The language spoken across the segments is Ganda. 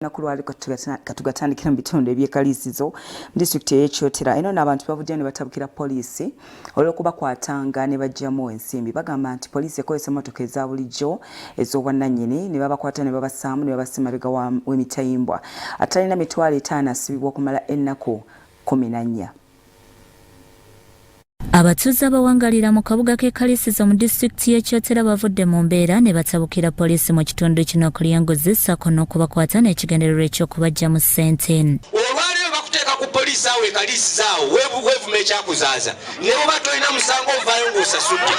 Olunaku lwali katugatandikira mu bitundu ebyekaliisizo mu disitulikiti ey'ekyotera eno n'abantu bavuddeyo ne batabukira poliisi olw'okubakwatanga ne baggyamu ensimbi. Bagamba nti poliisi ekozesa emmotoka eza bulijjo ez'obwannannyini ne babakwata ne babassaamu ne babassa emabega w'emitayimbwa. Atalina 50,000 asibibwa okumala ennaku 14. Abatuuze abawangalira mu kabuga k'e Kalisizo mu disitulikiti y'e Kyotera bavudde mu mbeera ne batabukira poliisi mu kitundu kino okulya enguzi ssaako n'okubakwata n'ekigendererwa eky'okubaggyamu ssente. Olwaleero bakuteeka ku poliisi awo e Kalisizo awo weevuma ekyakuzaaza ne bw'oba tolina musango ovaayo ng'osasudde.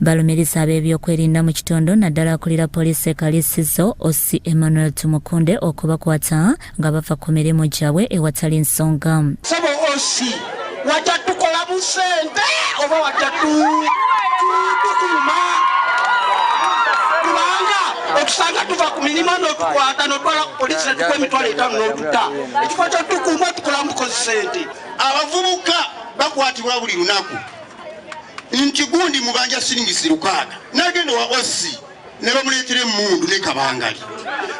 Balumiriza ab'ebyokwerinda mu kitundu naddala akulira poliisi e Kalisizo OC Emmanuel Tumukunde okubakwata nga bava ku mirimu gyabwe ewatali nsonga. Sebo OC wajja tukola busente oba wajja tukuuma kubanga otusanga tuva ku mirimu notukwata notwala ku polisi netukuwa 50,000 notuta ekifo kyotukuuma otukolamu bukozi sente. Abavubuka bakwatibwa buli lunaku nti gundi mubanja siringisi 600 nagenda wa OC ne bamuleetera emmundu ne kabangali.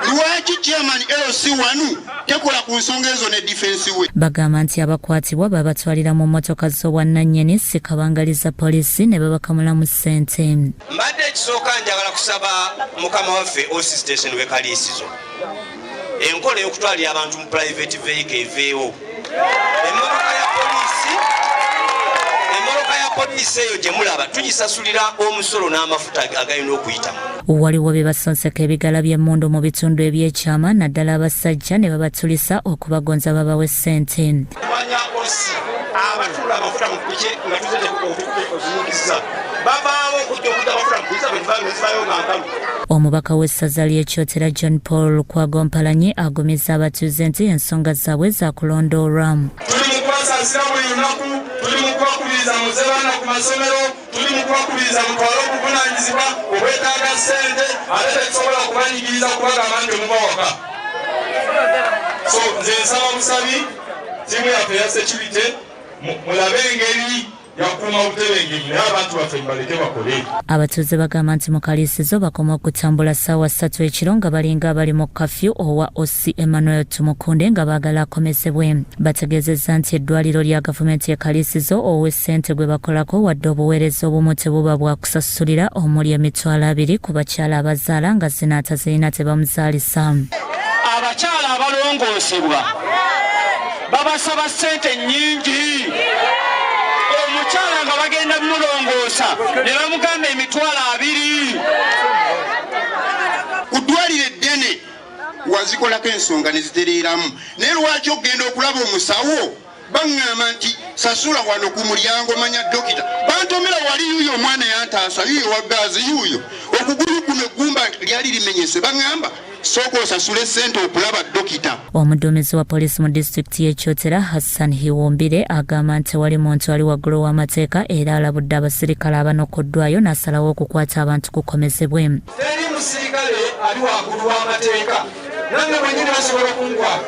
Lwaki chairman LC wanu tekola ku nsonga ezo ne defense we? Bagamba nti abakwatibwa babatwalira mu mmotoka z'obwannannyini si kabangali za poliisi ne babakamulamu ssente. Mbadde ekisooka njagala kusaba mukama waffe OC station w'e Kaliisizo enkola ey'okutwalira abantu mu private vehicle eveewo. Emmotoka ya poliisi, emmotoka ya poliisi eyo gye mulaba tugisasulira omusolo n'amafuta agalina okuyitamu. Waliwo be basonseka ebigala by'emmundu mu bitundu eby'ekyama naddala abasajja ne babatulisa okubagonza babawe ssente. Manya OC abatuula amafuta mu piki nga tuze okuyingiza bavaawo okujja okujja amafuta mu piki bwe nga nkalu. Omubaka w'essaza ly'e Kyotera John Paul Lukwago Mpalanyi agumizza abatuuze nti ensonga zaabwe zaakulondoolwa. Tuli mu kubasaasira buli lunaku, tuli mu kubakubiriza muze baana ku masomero, tuli mu kubakubiriza mutwale obuvunaanyizibwa obwetaaga ssente ate tetusobola kubanyigiriza kubagamba nti muva waka. So nze nsaba busabi ttiimu yaffe eya security mulabe engeri yakuuma obutebenkevu naye abantu baffe mubaleke bakole. Abatuuze bagamba nti mu Kaliisizo bakoma okutambula ssaawa 3 ekiro nga balinga abali mu kafyu owa OC Emmanuel Tumukunde nga baagala akomezebwe. Bategeezezza nti eddwaliro lya gavumenti e Kaliisizo ow'essente gwe bakolako wadde obuweereza obumu tebuba bwa kusasulira omuli 20,000 ku bakyala abazaala nga zino atazirina tebamuzaalisa. Abakyala abalongoosebwa babasaba ssente nnyingi. Omukyala nga bagenda mulongoosa ne bamugamba 20,000. Ku ddwaliro eddene wazikolako ensonga ne zitereeramu, naye lwaki okugenda okulaba omusawo baŋŋamba nti sasula wano ku mulyango manya dokita bantomera wali yuyo omwana yantaasa yuyo wa gaazi yuyo okugulu kuno eggumba lyali limenyese baŋŋamba sooka osasule ssente okulaba dokita. Omuduumizi wa poliisi mu disitulikiti y'e Kyotera Hassan Hiwumbire agamba nti tewali muntu ali waggulu w'amateeka era alabudde abasirikale abanokoddwayo n'asalawo okukwata abantu kukomezebwe. Teri musirikale ali waggulu w'amateeka, nange mwennyini basobola okunkwata.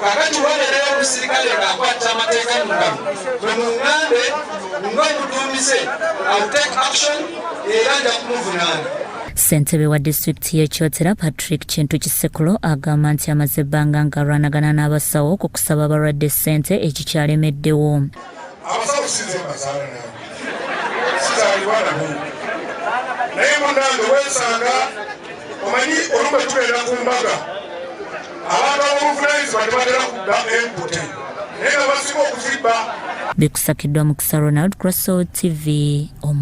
Kaakati wabeereyo omusirikale ng'akwata amateeka mu ngalo, bwe muŋŋambe ng'omuduumize, I will take action era nja kumuvunaana. Ssentebe wa disitulikiti y'e Kyotera Patrick Kintu Kisekulo agamba nti amaze ebbanga ng'alwanagana n'abasawo ku kusaba abalwadde ssente ekikyalemeddewo. Abasawo si nze mbazaala nange sizaalibwa nabo, naye munnange weesanga omanyi olumu tugenda ku mbaga abantu ab'obuvunaanyizibwa tebatera kudda empute naye nga basinga okuzibba. Bikusakiddwa Mukisa Ronald, Crosso TV.